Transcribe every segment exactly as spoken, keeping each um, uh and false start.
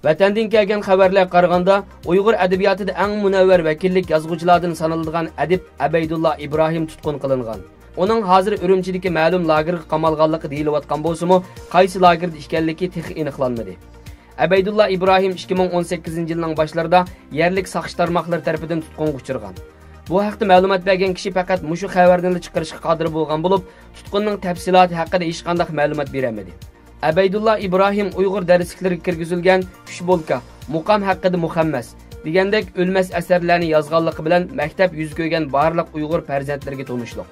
ۋەتەندىن كەلگەن خەۋەرلەرگە قارىغاندا، ئۇيغۇر ئەدەبىياتىدا ئەڭ مۇنەۋۋەر ۋەكىللىك يازغۇچىلاردىن سانىلىدىغان ئەدىب ئەبەيدۇللا ئىبراھىم تۇتقۇن قىلىنغان. ئۇنىڭ ھازىر ئۈرۈمچىدىكى مەلۇم لاگېرغا قامالغانلىقى دېيىلىۋاتقان بولسىمۇ، قايسى لاگېردا ئىكەنلىكى تېخى ئېنىقلانمىدى. ئەبەيدۇللا ئىبراھىم ئىككى مىڭ ئون سەككىزىنچى يىلنىڭ باشلىرىدا يەرلىك ساقچى تارماقلىرى تەرىپىدىن تۇتقۇنغا ئۇچرىغان. بۇ ھەقتە مەلۇمات بەرگەن كىشى پەقەت مۇشۇ خەۋەرنىلا چىقىرىشقا قادىر بولغان بولۇپ، تۇتقۇننىڭ تەپسىلاتى ھەققىدە ھېچقانداق مەلۇمات بېرەلمىدى. ئەبەيدۇللا ئىبراھىم ئۇيغۇر دەرسلىكلىرىگە كىرگۈزۈلگەن چۈش بولكا، مۇقام ھەققىدە مۇخەممەس دېگەندەك ئۆلمەس ئەسەرلەرنى يازغانلىقى بىلەن مەكتەپ يۈز كۆرگەن بارلىق ئۇيغۇر پەرزەنتلىرىگە تونۇشلۇق.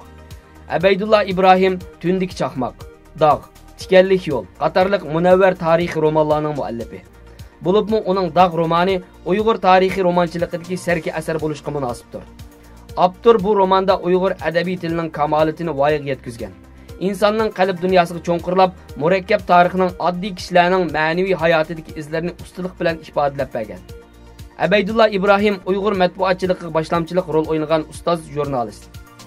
ئەبەيدۇللا ئىبراھىم تۈندىكى چاقماق، داغ، تىكەنلىك يول قاتارلىق مۇنەۋۋەر تارىخىي رومانلارنىڭ مۇئەللىپى. بولۇپمۇ ئۇنىڭ داغ رومانى ئۇيغۇر تارىخىي رومانچىلىقىدىكى سەركە ئەسەر بولۇشقا مۇناسىپتۇر. ئاپتور بۇ روماندا ئۇيغۇر ئەدەبىي تىلىنىڭ كامالىتىنى ۋايىغا يەتكۈزگەن، ئىنساننىڭ قەلب دۇنياسىغا چوڭقۇرلاپ، مۇرەككەپ تارىخنىڭ ئاددىي كىشىلەرنىڭ مەنىۋى ھاياتىدىكى ئىزلىرىنى ئۇستىلىق بىلەن ئىپادىلەپ بەرگەن. ئەبەيدۇللا ئىبراھىم ئۇيغۇر مەتبۇئاتچىلىقىغا باشلامچىلىق رول ئوينىغان ئۇستاز ژۇرنالىست.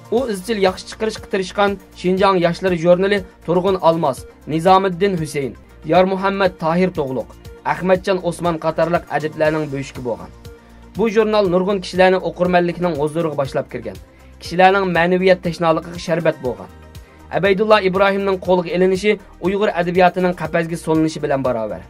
ئۇ ئىزچىل ياخشى چىقىرىشقا تىرىشقان شىنجاڭ ياشلىرى ژۇرنىلى تۇرغۇن ئالماس، نىزامىددىن ھۈسەيىن، يارمۇھەممەت تاھىر توغلۇق، ئەخمەتجان ئوسمان قاتارلىق ئەدىبلەرنىڭ بۆشۈكى بولغان. بۇ ژۇرنال نۇرغۇن كىشىلەرنى ئوقۇرمەنلىكنىڭ ھۇزۇرىغا باشلاپ كىرگەن، كىشىلەرنىڭ مەنىۋىيەت تەشنالىقىغا شەربەت بولغان. ئەبەيدۇللا ئىبراھىمنىڭ قولغا ئېلىنىشى ئۇيغۇر ئەدەبىياتىنىڭ قەپەسكە سولىنىشى بىلەن باراۋەر.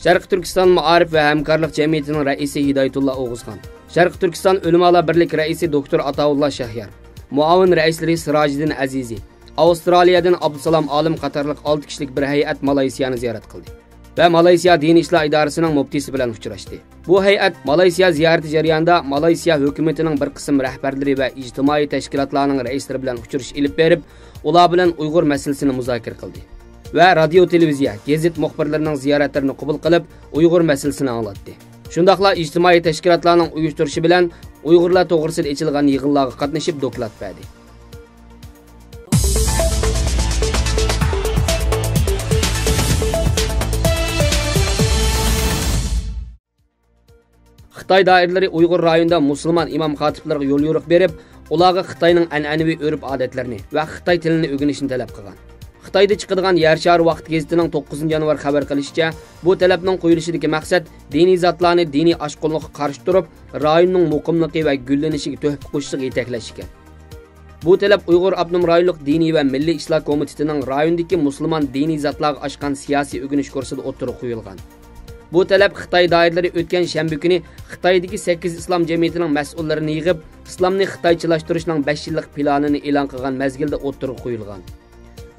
شەرقىي تۈركىستان مائارىپ ۋە ھەمكارلىق جەمئىيىتىنىڭ رەئىسى ھىدايەتۇللا ئوغۇزخان، شەرقىي تۈركىستان ئۆلىمالار بىرلىك رەئىسى دوكتور ئاتاۋۇللا شەھيار، مۇئاۋىن رەئىسلىرى سىراجىدىن ئەزىزى، ئاۋسترالىيەدىن ئابدۇسالام ئالىم قاتارلىق ئالتە كىشىلىك بىر ھەيئەت مالايسىيانى زىيارەت قىلدى ۋە مالايسىيا دىنىي ئىشلار ئىدارىسىنىڭ مۇپتىسى بىلەن ئۇچراشتى. بۇ ھەيئەت مالايسىيا زىيارىتى جەريانىدا مالايسىيا ھۆكۈمىتىنىڭ بىر قىسىم رەھبەرلىرى ۋە ئىجتىمائىي تەشكىلاتلارنىڭ رەئىسلىرى بىلەن ئۇچرىشىش ئېلىپ بېرىپ، ئۇلار بىلەن ئۇيغۇر مەسىلىسىنى مۇزاكىرە قىلدى ۋە رادىيو، تېلېۋىزىيە، گېزىت مۇخبىرلىرىنىڭ زىيارەتلىرىنى قوبۇل قىلىپ، ئۇيغۇر مەسىلىسىنى ئاڭلاتتى. شۇنداقلا ئىجتىمائىي تەشكىلاتلارنىڭ ئۇيۇشتۇرۇشى بىلەن ئۇيغۇرلار توغرىسىدا ئېچىلغان يىغىنلارغا قاتنىشىپ دوكلات بەردى. خىتاي دائىرىلىرى ئۇيغۇر رايونىدا مۇسۇلمان ئىمام خاتىپلىرىغا يوليورۇق بېرىپ، ئۇلارغا خىتاينىڭ ئەنئەنىۋى ئۆرپ-ئادەتلىرىنى ۋە خىتاي تىلىنى ئۆگىنىشنى تەلەپ قىلغان. خىتايدا چىقىدىغان يەر شارى ۋاقىت گېزىتىنىڭ توققۇزىنچى يانۋار خەۋەر قىلىشىچە، بۇ تەلەپنىڭ قويۇلۇشىدىكى مەقسەت دىنىي زاتلارنى دىنىي ئاشقۇنلۇققا قارشى تۇرۇپ، رايوننىڭ مۇقىملىقى ۋە گۈللىنىشىگە تۆھپە قوشۇشىغا يېتەكلەش ئىكەن. بۇ تەلەپ ئۇيغۇر ئاپتونوم رايونلۇق دىنىي ۋە مىللىي ئىسلاھ كومىتېتىنىڭ رايوندىكى مۇسۇلمان دىنىي زاتلارغا ئاچقان سىياسىي ئۆگىنىش كۇرسىدا ئوتتۇرىغا قويۇلغان. بۇ تەلەپ خىتاي دائىرىلىرى ئۆتكەن شەنبە كۈنى خىتايدىكى سەككىز ئىسلام جەمئىيىتىنىڭ مەسئۇللىرىنى يىغىپ، ئىسلامنى خىتايچىلاشتۇرۇشنىڭ بەش يىللىق پىلانىنى ئېلان قىلغان مەزگىلدە ئوتتۇرىغا قويۇلغان.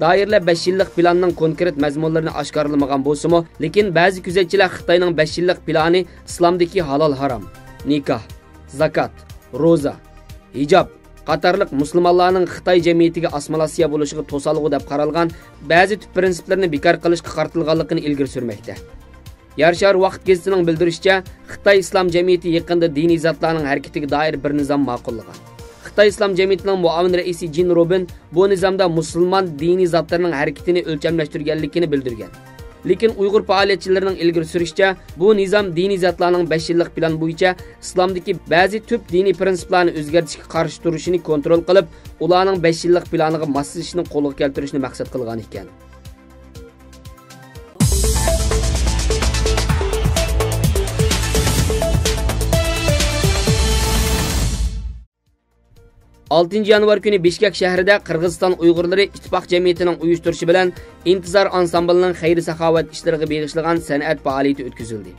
دائىرىلەر بەش يىللىق پىلاننىڭ كونكرېت مەزمۇنلىرىنى ئاشكارىلىمىغان بولسىمۇ، لېكىن بەزى كۆزەتچىلەر خىتاينىڭ بەش يىللىق پىلانى ئىسلامدىكى ھالال-ھارام، نىكاھ، زاكات، روزا، ھىجاب قاتارلىق مۇسۇلمانلارنىڭ خىتاي جەمئىيىتىگە ئاسسىمىلياتسىيە بولۇشىغا توسالغۇ دەپ قارالغان بەزى تۈپ پىرىنسىپلىرىنى بىكار قىلىشقا قارىتىلغانلىقىنى ئىلگىرى سۈرمەكتە. يەر شارى ۋاقىت گېزىتىنىڭ بىلدۈرۈشىچە، خىتاي ئىسلام جەمئىيىتى يېقىندا دىنىي زاتلارنىڭ ھەرىكىتىگە دائىر بىر نىزام ماقۇللىغان. خىتاي ئىسلام جەمئىيىتىنىڭ مۇئاۋىن رەئىسى جىن روبىن بۇ نىزامدا مۇسۇلمان دىنىي زاتلىرىنىڭ ھەرىكىتىنى ئۆلچەملەشتۈرگەنلىكىنى بىلدۈرگەن. لېكىن ئۇيغۇر پائالىيەتچىلىرىنىڭ ئىلگىرى سۈرۈشىچە، بۇ نىزام دىنىي زاتلارنىڭ بەش يىللىق پىلان بويىچە ئىسلامدىكى بەزى تۈپ دىنىي پىرىنسىپلارنى ئۆزگەرتىشكە قارشى تۇرۇشىنى كونترول قىلىپ، ئۇلارنىڭ بەش يىللىق پىلانىغا ماسلىشىشنى قولغا كەلتۈرۈشنى مەقسەت قىلغان ئىكەن. ئالتىنچى يانۋار كۈنى بىشكەك شەھىرىدە قىرغىزىستان ئۇيغۇرلىرى ئىتتىپاق جەمئىيىتىنىڭ ئۇيۇشتۇرۇشى بىلەن ئىنتىزار ئانسامبىلىنىڭ خەير-ساخاۋەت ئىشلىرىغا بېغىشلىغان سەنئەت پائالىيىتى ئۆتكۈزۈلدى.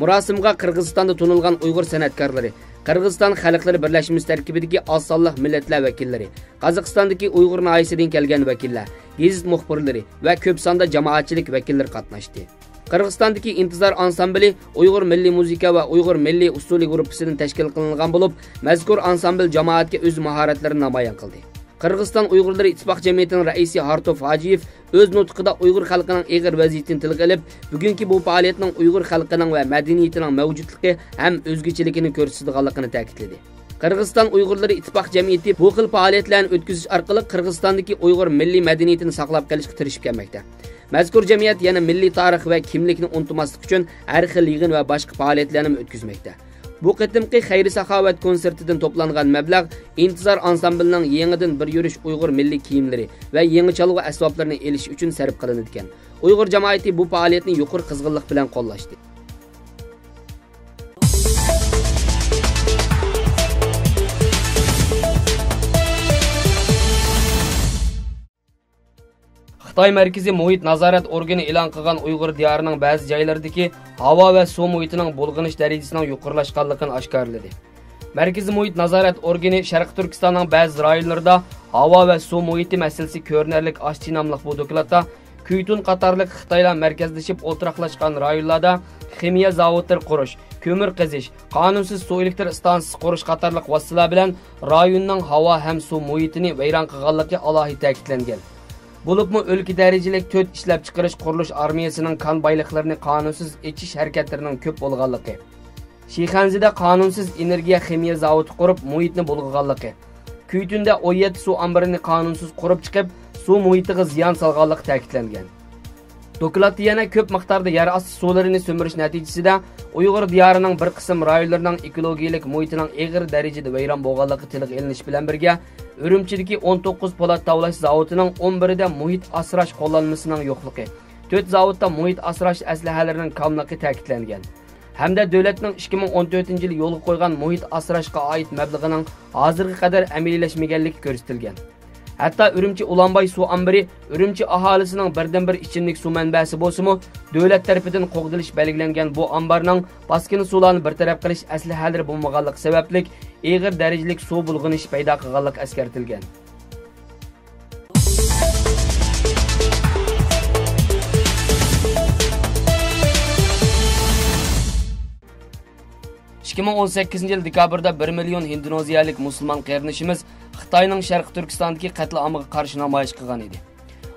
مۇراسىمغا قىرغىزىستاندا تونۇلغان ئۇيغۇر سەنئەتكارلىرى، قىرغىزىستان خەلقلىرى بىرلەشمىسى تەركىبىدىكى ئاز سانلىق مىللەتلەر ۋەكىللىرى، قازاقىستاندىكى ئۇيغۇر ناھىيەسىدىن كەلگەن ۋەكىللەر، گېزىت مۇخبىرلىرى ۋە كۆپ ساندا جامائەتچىلىك ۋەكىللىرى قاتناشتى. قىرغىزىستاندىكى ئىنتىزار ئانسامبىلى ئۇيغۇر مىللىي مۇزىكا ۋە ئۇيغۇر مىللىي ئۇسسۇلى گۇرۇپپىسىدىن تەشكىل قىلىنغان بولۇپ، مەزكۇر ئانسامبىل جامائەتكە ئۆز ماھارەتلىرىنى نامايان قىلدى. قىرغىزىستان ئۇيغۇرلىرى ئىتتىپاق جەمئىيىتىنىڭ رەئىسى ھارتوف ھاجىيېف ئۆز نۇتقىدا ئۇيغۇر خەلقىنىڭ ئېغىر ۋەزىيىتىنى تىلغا ئېلىپ، بۈگۈنكى بۇ پائالىيەتنىڭ ئۇيغۇر خەلقىنىڭ ۋە مەدەنىيىتىنىڭ مەۋجۇتلۇقى ھەم ئۆزگىچىلىكىنى كۆرسىتىدىغانلىقىنى تەكىتلىدى. قىرغىزىستان ئۇيغۇرلىرى ئىتتىپاق جەمئىيىتى بۇ خىل پائالىيەتلەرنى ئۆتكۈزۈش ئارقىلىق قىرغىزىستاندىكى ئۇيغۇر مىللىي مەدەنىيىتىنى ساقلاپ قېلىشقا تىرىشىپ كەلمەكتە. مەزكۇر جەمئىيەت يەنە مىللىي تارىخ ۋە كىملىكنى ئۇنتۇماسلىق ئۈچۈن ھەر خىل يىغىن ۋە باشقا پائالىيەتلەرنىمۇ ئۆتكۈزمەكتە. بۇ قېتىمقى خەير-ساخاۋەت كونسېرتىدىن توپلانغان مەبلەغ ئىنتىزار ئانسامبىلىنىڭ يېڭىدىن بىر يۈرۈش ئۇيغۇر مىللىي كىيىملىرى ۋە يېڭى چالغۇ ئەسۋابلىرىنى ئېلىش ئۈچۈن سەرپ قىلىنىدىكەن. ئۇيغۇر جامائىتى بۇ پائالىيەتنى يۇقىرى قىزغىنلىق بىلەن قوللاشتى. خىتاي مەركىزىي مۇھىت نازارەت ئورگىنى ئېلان قىلغان ئۇيغۇر دىيارىنىڭ بەزى جايلىرىدىكى ھاۋا ۋە سۇ مۇھىتىنىڭ بۇلغىنىش دەرىجىسىنىڭ يۇقىرىلاشقانلىقىنى ئاشكارىلىدى. مەركىزىي مۇھىت نازارەت ئورگىنى شەرقىي تۈركىستاننىڭ بەزى رايونلىرىدا ھاۋا ۋە سۇ مۇھىتى مەسىلىسى كۆرۈنەرلىك ئاشتى ناملىق بۇ دوكلاتتا، كۈيتۇن قاتارلىق خىتايلار مەركەزلىشىپ ئولتۇراقلاشقان رايونلاردا خىمىيە زاۋۇتلىرى قۇرۇش، كۆمۈر قېزىش، قانۇنسىز سۇ ئېلېكتر ئىستانسىسى قۇرۇش قاتارلىق ۋاسىتىلەر بىلەن رايوننىڭ ھاۋا ھەم سۇ مۇھىتىنى ۋەيران قىلغانلىقى ئالاھىدە تەكىتلەنگەن. بولۇپمۇ ئۆلكە دەرىجىلىك تۆت ئىشلەپچىقىرىش قۇرۇلۇش ئارمىيەسىنىڭ كان بايلىقلىرىنى قانۇنسىز ئېچىش ھەرىكەتلىرىنىڭ كۆپ بولغانلىقى، شىخەنزىدە قانۇنسىز ئېنېرگىيە خىمىيە زاۋۇتى قۇرۇپ، مۇھىتنى بۇلغىغانلىقى، كۈيتۈندە ئون يەتتە سۇ ئامبىرىنى قانۇنسىز قۇرۇپ چىقىپ، سۇ مۇھىتىغا زىيان سالغانلىقى تەكىتلەنگەن. دوكلاتتا يەنە كۆپ مىقداردا يەر ئاستى سۇلىرىنى سۈمۈرۈش نەتىجىسىدە ئۇيغۇر دىيارىنىڭ بىر قىسىم رايونلىرىنىڭ ئېكولوگىيەلىك مۇھىتىنىڭ ئېغىر دەرىجىدە ۋەيران بولغانلىقى تىلغا ئېلىنىش بىلەن بىرگە، ئۈرۈمچىدىكى ئون توققۇز پولات تاۋلاش زاۋۇتىنىڭ ئون بىرىدە مۇھىت ئاسراش قوللانمىسىنىڭ يوقلۇقى، تۆت زاۋۇتتا مۇھىت ئاسراش ئەسلىھەلىرىنىڭ كاملىقى تەكىتلەنگەن. ھەمدە دۆلەتنىڭ ئىككى مىڭ ئون تۆتىنچى يىلى يولغا قويغان مۇھىت ئاسراشقا ئائىت مەبلىغىنىڭ ھازىرغا قەدەر ئەمەلىيلەشمىگەنلىكى كۆرسىتىلگەن. ھەتتا ئۈرۈمچى ئۇلانباي سۇ ئامبىرى ئۈرۈمچى ئاھالىسىنىڭ بىردىنبىر ئىچىملىك سۇ مەنبەسى بولسىمۇ، دۆلەت تەرىپىدىن قوغدىلىش بەلگىلەنگەن بۇ ئامبارنىڭ پاسكىنا سۇلارنى بىر تەرەپ قىلىش ئەسلىھەلىرى بولمىغانلىقى سەۋەبلىك، ئېغىر دەرىجىلىك سۇ بۇلغىنىشى پەيدا قىلغانلىقى ئەسكەرتىلگەن. ئىككى مىڭ ئون سەككىزىنچى يىل دېكابىردا بىر مىليون ھىندونېزىيەلىك مۇسۇلمان قېرىندىشىمىز خىتاينىڭ شەرقىي تۈركىستاندىكى قەتلىئامىغا قارشى نامايىش قىلغان ئىدى.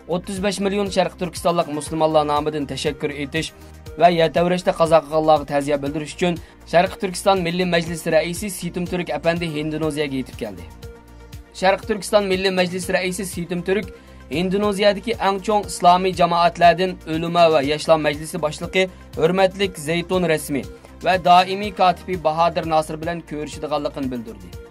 ئوتتۇز بەش مىليون شەرقىي تۈركىستانلىق مۇسۇلمانلار نامىدىن تەشەككۈر ئېيتىش ۋە يەر تەۋرەشتە قازا قىلغانلارغا تەزىيە بىلدۈرۈش ئۈچۈن شەرقىي تۈركىستان مىللىي مەجلىسى رەئىسى سېيتۇن تۈرك ئەپەندى ھىندونېزىيەگە يېتىپ كەلدى. شەرقىي تۈركىستان مىللىي مەجلىسى رەئىسى سېيتۇن تۈرك ھىندونېزىيەدىكى ئەڭ چوڭ ئىسلامىي جامائەتلەردىن ئۆلىما ۋە ياشلار مەجلىسى باشلىقى ھۆرمەتلىك زەيتۇن رەسمى ۋە دائىمىي كاتىپى باھادىر ناسىر بىلەن كۆرۈشىدىغانلىقىنى بىلدۈردى.